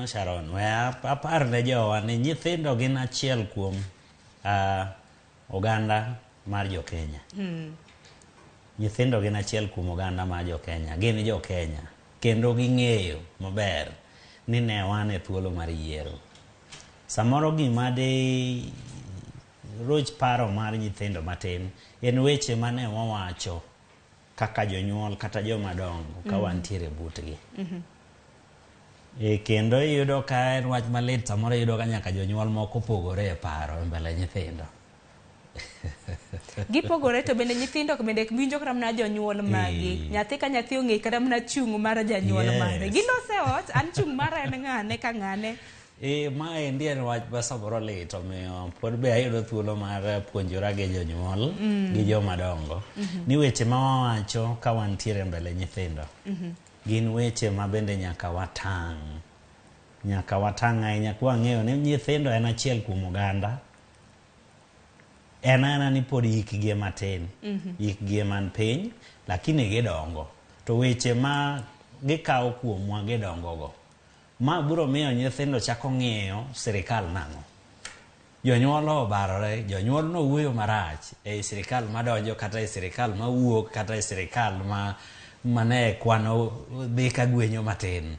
Sharon, we apar ne jowa ni nyithindo gin achiel kuom oganda mar jo Kenya. Nyithindo gin achiel kuom oganda mar jo Kenya, gin jo Kenya kendo ging'eyo maber ni ne wan e thuolo mar yiero. Samoro gima de roch paro mar nyithindo matin en weche mane wawacho kaka jonyuol kata joma dongo ka wantiere butgi. E, kendo iyudo ka en wach malit, samoro iyudo ka nyaka jonyuol moko opogore e paro e mbele nyithindo. Gipogore, to bende nyithindo bende winjo kata mana jonyuol magi. Nyathi ka nyathi ong'e kata mana chung' mar janyuol mare. Gilose ot, an chung' mara en ng'ane ka ng'ane. E, ma endi en wach ma samoro lit, omiyo pod be ayudo thuolo mar puonjora gi jonyuol gi joma dongo ni weche ma wawacho ka wantiere mbele nyithindo gin weche ma bende nyaka watang', nyaka watang' ahinya kwang'eyo ni nyithindo en achiel kuom oganda. En aena ni pod hikgi ema tin, hikgi ema ni piny, lakini gidongo to weche ma gikawo kuomwa gidongogo. Ma biro miyo nyithindo chako ng'iyo sirikal nang'o. Jonyuol obarore, jonyuol nowuoyo marach ei sirikal madonjo kata e sirikal mawuok kata e sirikal ma mane kwano dhi ka gwenyo matin.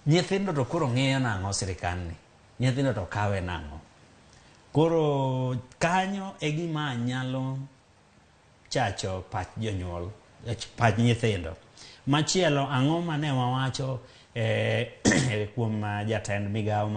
Nyithindo to koro ng'iyo nang'o sirikal ni? Nyithindo to kawe nang'o? Koro kanyo e gima nyalo chacho pach jonyuol, pach nyithindo. Machielo, ang'o mane wawacho kuom jatend migawo mar